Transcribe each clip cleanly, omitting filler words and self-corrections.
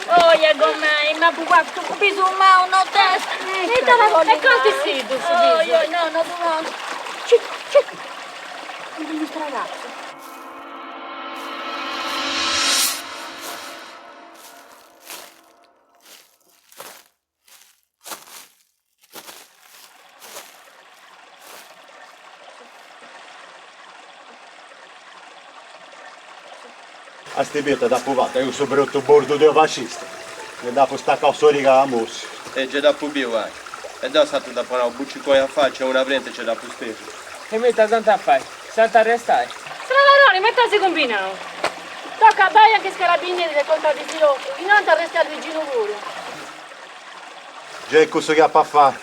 Oia gomai, m'apu fatu unu bisu mau notesta. E cantu est su bisu? No, no ddu contu. Citu, citu. Ndi custu ragazzu. A sti biu ita dd'apu fatu, a cussu brutu burdu de fascista, ndi dd'apu stacau s'origa a mossu. E ge dd'apu biu, ai. E deu s'atru dd'apu nau bucicoi a faci a una brenti e ce dd'apu sterriu. E imoi ita s'ant a fai? S'ant a arrestai? Sravaroni, ma ita as cumbinau? Toca, bai anche is carabinieris e conta ddis totu, chi no ant arrestai a Luiginu puru. Gei cussu chi apu a fai.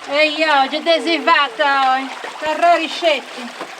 Ejò, ge dd'eis fata oi, arrori sceti.